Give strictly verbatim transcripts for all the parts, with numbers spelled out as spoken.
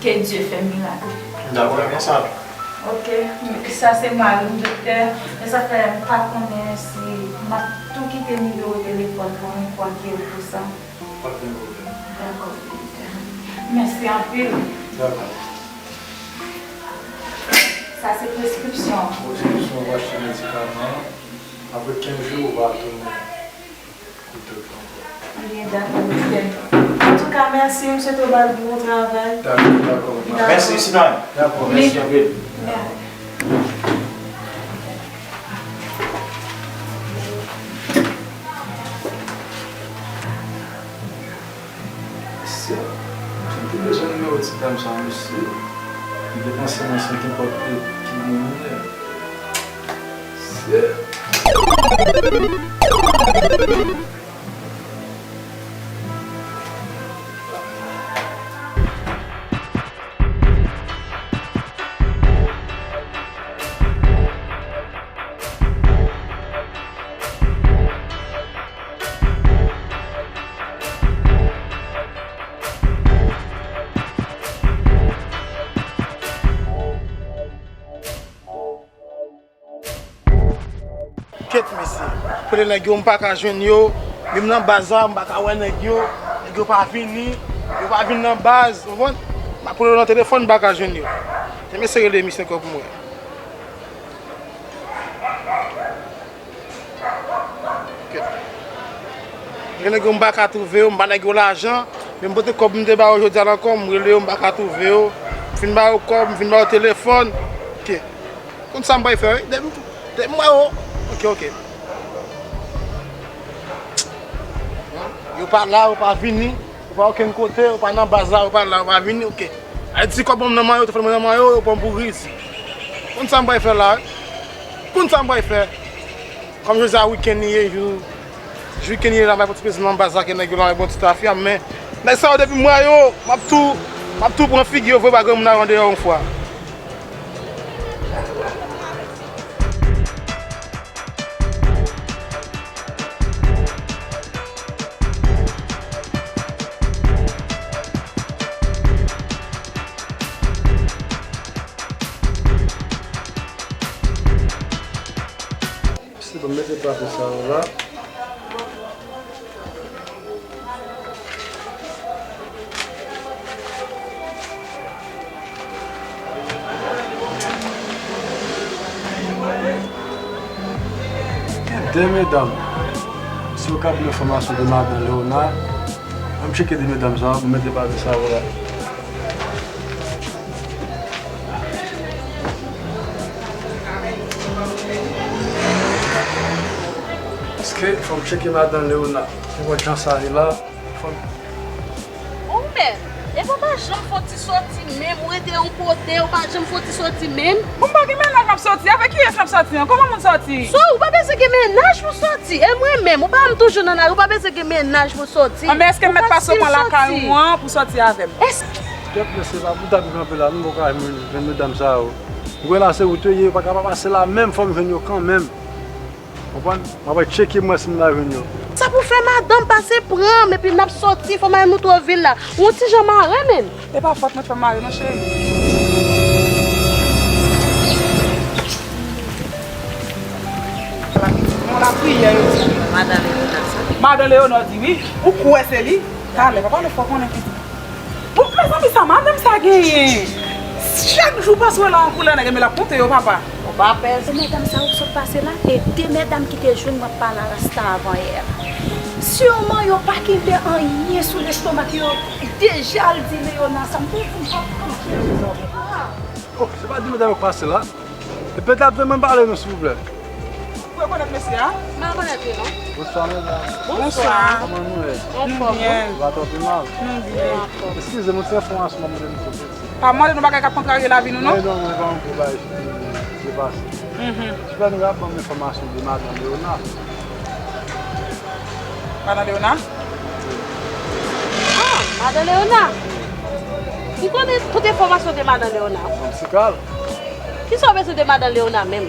Que Dieu fait miracle. Dakò, renmen sa. Ok, sa se mari m, doktè. Men sa fè m pa konnen si m ap tou kite nimewo telefòn pou mwen pou m ap rele pou sa. Pa gen pwoblèm. Dakò, doktè. Mèsi anpil. Dakò. Sa se preskripsyon. Preskripsyon, ou achte medikaman. Apre kenz jou, ou va tounen. Ebyen, dakò, doktè. Antouka, mèsi, m swete w ba l bon travay. Dakò, dakò. Mèsi, sitwayen. Dakò, mèsi anpil. Mèsi. Mesye, m te bezwen nimewo ti dam sa, mesye. M te panse mwen se nenpòt ki moun li ye. Mesye. Kèt, mesye. Kote nèg yo, m pa ka jwenn yo. Menm nan baz la, m pa ka wè nèg yo. Nèg yo pa vini. Yo pa vin nan baz, ou konprann? M ap rele yo nan telefòn, m pa ka jwenn yo. Se mesye rele misye ankò pou mwen. Kèt. Gen nèg yo m pa ka twouve yo, m ba nèg yo lajan, men m pote kòb m te ba yo jodi a nan kò m, m rele yo, m pa ka twouve yo. M fin ba yo kòb, m fin ba yo telefòn. Ok. Konn sa m pral fè, wi. Depi, depi m wè yo. Ok, ok. Yo pa la, yo pa vini, yo pa okenn kote, yo pa nan baz la, yo pa la, yo pa vini, ok. Ay di kòb mwen nan men yo, telefòn mwen nan men yo, yo pran m pou rizi. Konn sa m pral fè la, wi. Konn sa m pral fè. Kòm jodi a wikenn li ye, jou, jou wikenn li ye la, m al pran ti plezi nan baz la, ke nèg yo la, bon ti afè, men nèg sa yo depi m wè yo, m ap tou, m ap tou pran figi yo, voye ba granmoun nan andeyò yon fwa. Se bon, mete pate sa yo la. Gen de medam. Si w ka ban m enfòmasyon de madan Leona, ann tcheke de medam sa yo, pou mete pati sa yo la. Paske fò m tcheke madan Leona. Nenpòt jan sa ye la, fò m Ou menm, epi w pa janm fè yon ti sòti menm, ou rete yon kote, ou pa janm fè yon ti sòti menm. Bon, m pa gen mennaj m ap sòti. Avèk kiyès m ap sòti an? Kòman moun sòti? So, ou pa bezwen gen mennaj pou sòti. E mwen menm, ou pa wè m toujou nan lari, ou pa bezwen gen mennaj pou sòti. Anben, èske m mèt pase w pran lakay ou an pou sòti avè m? Kèt, mesye, pa pou ta tou kanpe la, nou poko jwenn medam sa yo. Ou wè la, se wout yo ye, yo pa ka pa pase la menm, fò m jwenn yo kanmenm. Konprann? M ap al tcheke m wè si m ta jwenn yo. Sa pou fè madanm pase pran m epi n ap sòti, fò m al nou twò vil la. Ou yon ti jan mare menm. E pa fòt mwen t fè mare non, cheri. Yon lapriyè yo di. Madan Leona sa. Madan Leona di wi. Ou kwè se li? Talè, pa pale fò konnen ki Bon, mezanmi, sa madanm sa genyen? Chak jou w pase w wè l a yon koulè nèg, men l ap konte yo, papa. Ou pa pè. Se medam sa yo k sot pase la, e de medam ki te jwenn mwen ap pale a rasta avan yè a. Siman yo pa kenbe anyen sou lestomak yo, deja l di Leona sa, m te di m p ap kanpe. Oh, se pa de medam yo k pase la? E pèt la, mwen pale nou, silvouplè. Ou rekonèt mesye a? M pa rekonèt li, non. Bonswa, medam. Bonswa. Kòman nou ye? Anfòm, wi. Nou byen. Ou pa twò pi mal? Nou byen. Eskize m, yon ti enfòmasyon m ap mande nou sou piti. Pa mande nou bagay k ap kontrarye lavi nou, non? Men non, mwen pa yon gwo bagay ki depase. Mhm. Silvouplè, nou ka ban m enfòmasyon de madan Leona? Madan Leona? Ah, madan Leona. Ou konnen tout enfòmasyon de madan Leona. Fanm sikal. Kisa w bezwen de madan Leona menm?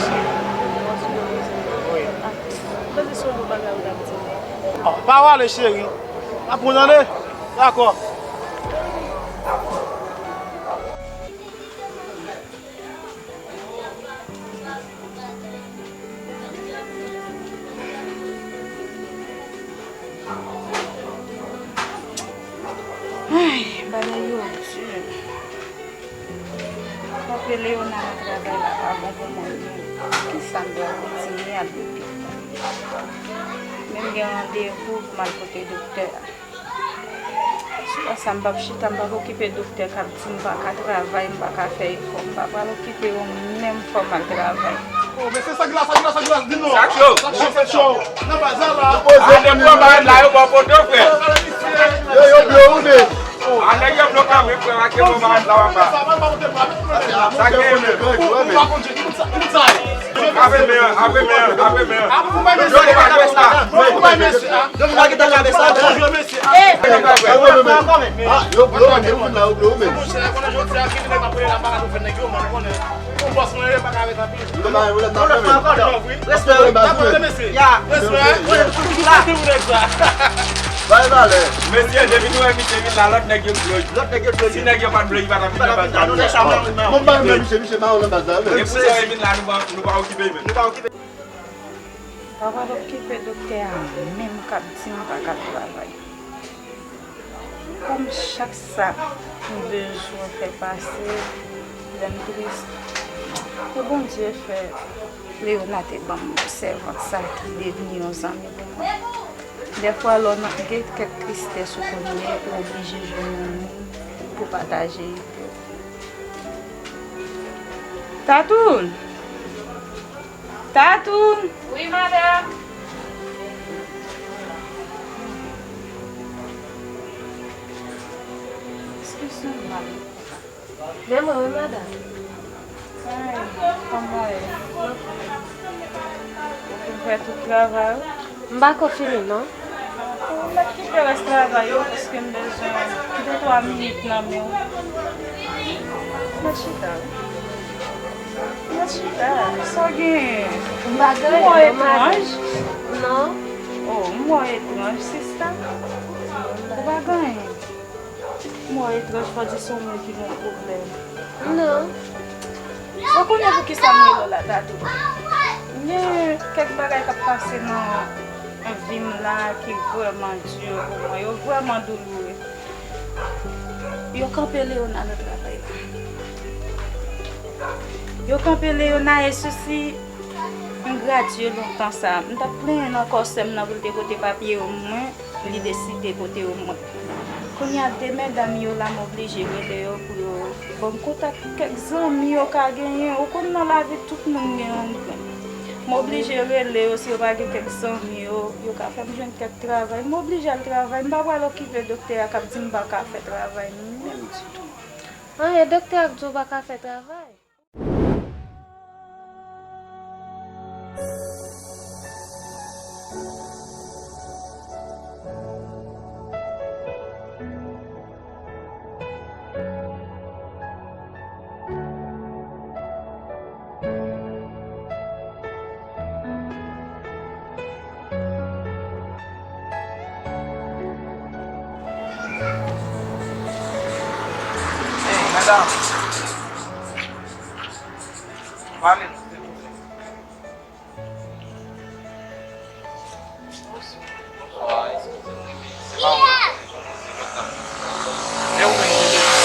cheri. Wi. Ah, m panse se yon bon bagay ou t ap di m. Oh, pa wale, cheri. N ap kou tande? Dakò. Ay, bagay yo di. Paske Léona nan travay la pa bon pou mwen menm. Kisa m pral kontinye ap repete? Men m gen randevou pou m al kote doktè a. Se pa sa, m p ap chita, m p ap okipe doktè k ap di m pa ka travay, m pa ka fè efò, m pa pral okipe yo menm, fò m al travay. Oh, men se sa k la, sa k la, sa k la, di non. Sa k cho? Sa k cho, sa k cho. Nan baz la, la. Ale pran bagay la, yo ba w poto, frè. Yo, yo blo ou menm. Ale yo blo kanpe, frè, pa ke bon bagay la w ap ba. Sa k gen menm? Ou pa konn ki bout sa, ki bout sa ye? Ape men an, ape men an, ape men an. Ape pou bay mesye. Pou bay mesye a. Yo vin lage dan kave sa. Bonjou mesye. Eh, yo blo ou menm, yo vin la, yo blo ou menm. Monchè, konnen jodi a, ki nèg ap rele la, m pa ka tou fè nèg yo, man, konnen. Yon bòs mwen, yo pa ka ret anpil. Yo pa rele m nan. Respè, respè, mesye. Ya. Respè. Konnen m tou la. Ki nèg sa? Bay valè. Mesye, depi nou wè misye vin la, lòt nèg yo blo. Lòt nèg yo blo. Si nèg yo pa t blo, li pa t ap vin nan baz la. Bon, bay men misye, misye ba ou nan baz la, men. E pou sa, yo vin la, nou pa, nou pa okipe, men. Nou pa okipe. Pa pral okipe doktè a menm k ap di m pa ka travay. Kòm chak sa m bezwen fè pase, lè m tris, ke Bondye fè Léona te ban m sèvant sa ki devni yon zanmi pou mwen. Dèfwa, lè w nan gen kèk tristès ou konnen, ou oblije jwenn yon moun pou pataje epi w. Tatoun! Tatoun! Wi, madanm. Eskize m, madanm. Men mwen, wi, madanm. Ay, kòman w ye? Ou fin fè tout travay ou? M pa ko fini, non. Ou mèt kite rès travay yo, paske m bezwen de twa minit nan men w. Mèt chita, wi. Mèt chita. Sa w genyen? M pa gen anyen, non, madanm. Non. Oh, m wè w etranj, sista. Ou pa gen anyen? Mwen etranj, fò di se yon moun ki gen pwoblèm. Non. Ou konnen poukisa m rele w la, Tatou? Gen kèk bagay k ap pase nan vi m la ki vrèman di pou mwen. Yo vrèman douloure. Yo kanpe Leona nan travay la. Yo kanpe Leona e sousi m gradye lontan sa. M t ap plenyen nan kò sè m nan pou l te pote papye yo mwen. Li deside pote yo mwen. Kounye a, de medam yo la, m oblije rele yo pou yo ban m kontak kèk zanmi yo ka genyen. Ou konn nan lavi, tout moun gen yon grenn. M oblije rele yo, si yo pa gen kèk zanmi yo, yo ka fè m jwenn kèk travay. M oblije al travay. M pa pral okipe doktè a k ap di m pa ka fè travay menm ditou. An, e doktè a k di w pa ka fè travay? Hey, madam. Pale non, silvouplè. Bonswa, eskize m, wi, men se pa ou mwen te jwenn nan se lòt dam. E ou menm, kote nou?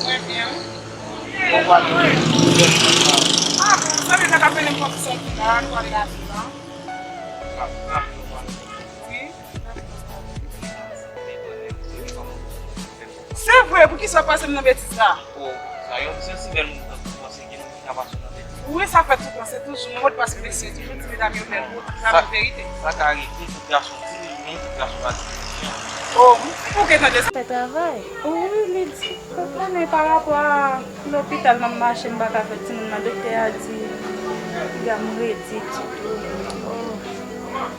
Mwen byen, wi. Bon, pale. Ah, zanmi sa k ap vini m fè ti sòti la, nou pale la, wi. Se vre, poukisa w pase m nan betiz la? O, sa yo, misye osi bèl moun tankou w, se gen moun ki ka pase w nan betiz. Wi, sa fè tout tan, se toujou mwen, paske mesye toujou di medam yo bèl pou nan verite. Sa ka rive, tout gason di, men tout gason pa di. O, ou gen tande sa? Fè travay. Wi, li di, ou konnen pa rapò a lopital m ap mache, m pa ka fè timoun nan, doktè a di piga m redi ditou. O.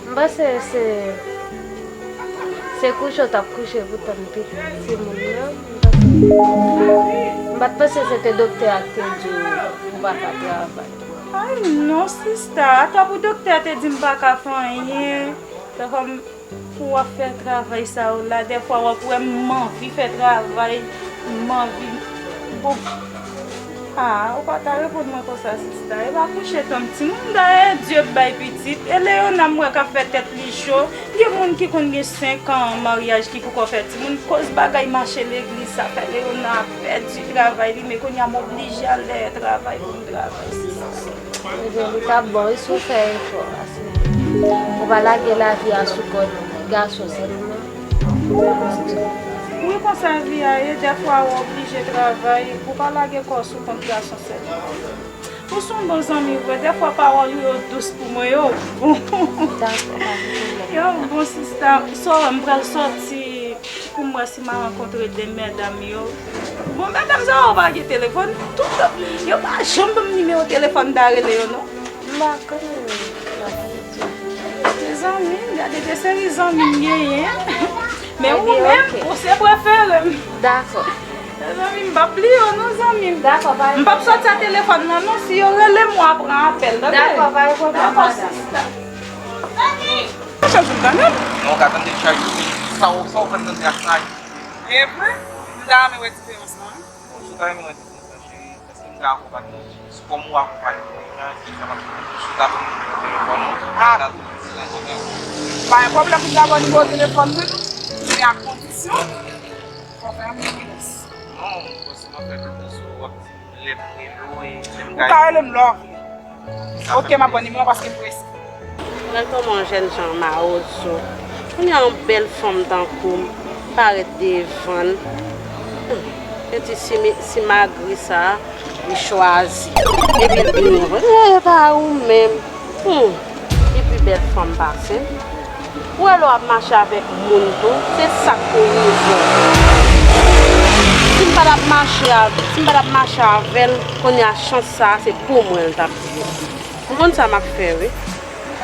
M panse se, se kouche w t ap kouche pou tann pitit timoun nan. M pa t, m pa t panse se te doktè a k te di w ou pa ka travay. Ay non, sista, ata pou doktè a te di m pa ka fè anyen. Sa fè m Pou w ap fè travay sa yo la, dèfwa w ap wè m anvi fè travay, m anvi, bon. Ah, ou pa ta reponn mwen konsa, sista. E pa kouche tann timoun, dayè Dye bay pitit. E Leona m wè k ap fè tèt li cho. Gen moun ki konn gen senk an maryaj ki poko fè timoun. Koz bagay mache legliz sa fè Leona pèdi travay li, men kounye a m oblije al dèyè travay pou m travay, sista. Ebyen, li t ap bon, wi, si w fè efò, paske ou pa lage lavi a sou kont gason sèlman. Wi, konsa vi a ye, dèfwa ou oblije travay, ou pa lage kò w sou kont gason sèlman. Ou se yon bon zanmi vre, dèfwa pawòl ou yo dous pou mwen, yo bon. Dakò, pa gen pwoblèm. Yo bon, sista, sò, m pral sòti. Pou m wè si m a rankontre de medam yo. Bon, medam sa yo pa gen telefòn. Tout, yo pa janm ban m nimewo telefòn m ta rele yo, non. M pa konnen, m pa konnen. Mezanmi, gade de seri zanmi m genyen. Men ou menm, ou se prefere m. Dakò. Mezanmi, m p ap bliye w, non, zanmi m. Dakò, pa gen pwoblèm. M p ap sòti a telefòn nan, non. Si yo rele m, w a pran apèl, tande? Dakò, pa gen pwoblèm, madanm. Dakò, sista. Chaj ou tande m? Non, ou ka tande chaj ou, men sa w, sa w fè m tande a chaj. E vre? M ta renmen wè diferans lan, wi. Bon, si w ta renmen wè diferans lan, cheri, èske m ka akonpanye w? Si kòm ou akonpanye mwen, jan ki sa m ap fè, si w ta ban m nimewo telefòn ou, m ta tou di sa, madam. Pa gen pwoblèm, m ta ban w nimewo telefòn mwen, men a kondisyon, fò w fè yon ti finans. Non, m panse m ap fè finans ou w ap di m lè m rele w e lè m ka. Ou ka rele m lè w vle. Ok, m ap pran nimewo paske m prese. Gad kòman yon jèn jan mawozo. Kounye a yon bèl fanm tankou m parèt devan l. Hmm. Yo di si mi-, si magri sa, li chwazi. Epi l vin yon. E pa ou menm. Hmm. Li pi bèl fanm pase m. Ou wè lè w ap mache avèk moun tou, se sa k pou rive w. Si m pa t ap mache avè, si m pa t ap mache avè l, kounye a chans sa a se pou mwen l t ap vini. Ou konn sa m ap fè, wi.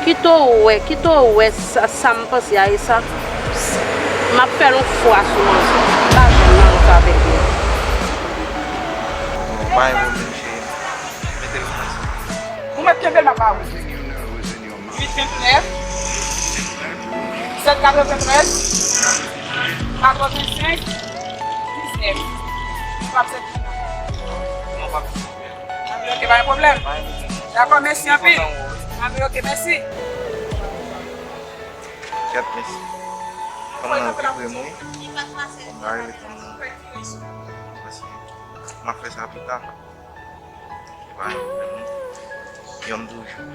Kite w wè, kite w wè sa, sa m panse a, e sa, m ap fè l yon fwa sou manzè. M pa janm nan rete avèk li. Bon, pa gen pwoblèm, cheri. Mete l sou mwen. Ou mèt kenbe l, m ap ba ou. Vennèf, sèt katreventrèz, katrevensenk, diznèf. Ou p ap sèvi? Non, pa gen pwoblèm. Anben, oke, pa gen pwoblèm. Pa gen pwoblèm. Dakò, mèsi anpil. Kontan wè w, wi. Anben, oke, mèsi. Kèt, mèsi. Fanm nan vle m wi. M pa rele fanm nan. Mèsi. M ap fè sa pita. Epa yon pwoblèm non. Yonn toujou.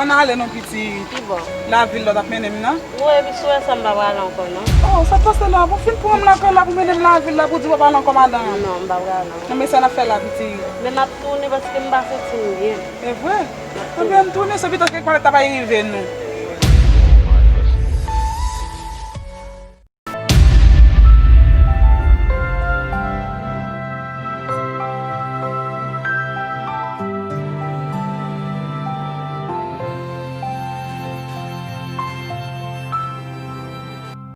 Ann ale non piti. Ki bò? Lavil la w t ap mennen m nan. Wi, epi si w wè sa m pa prale ankò non. Oh, sa t pase la? Bon, fin pran m lakay la pou mennen m lavil la pou di w pa prale ankò madanm. Non, m pa prale ankò. Non, men sa n ap fè la piti? Men m ap tounen paske m pa santi m byen. E vre? Anben, tounen, se pito ke kwalèt la pa rive nou.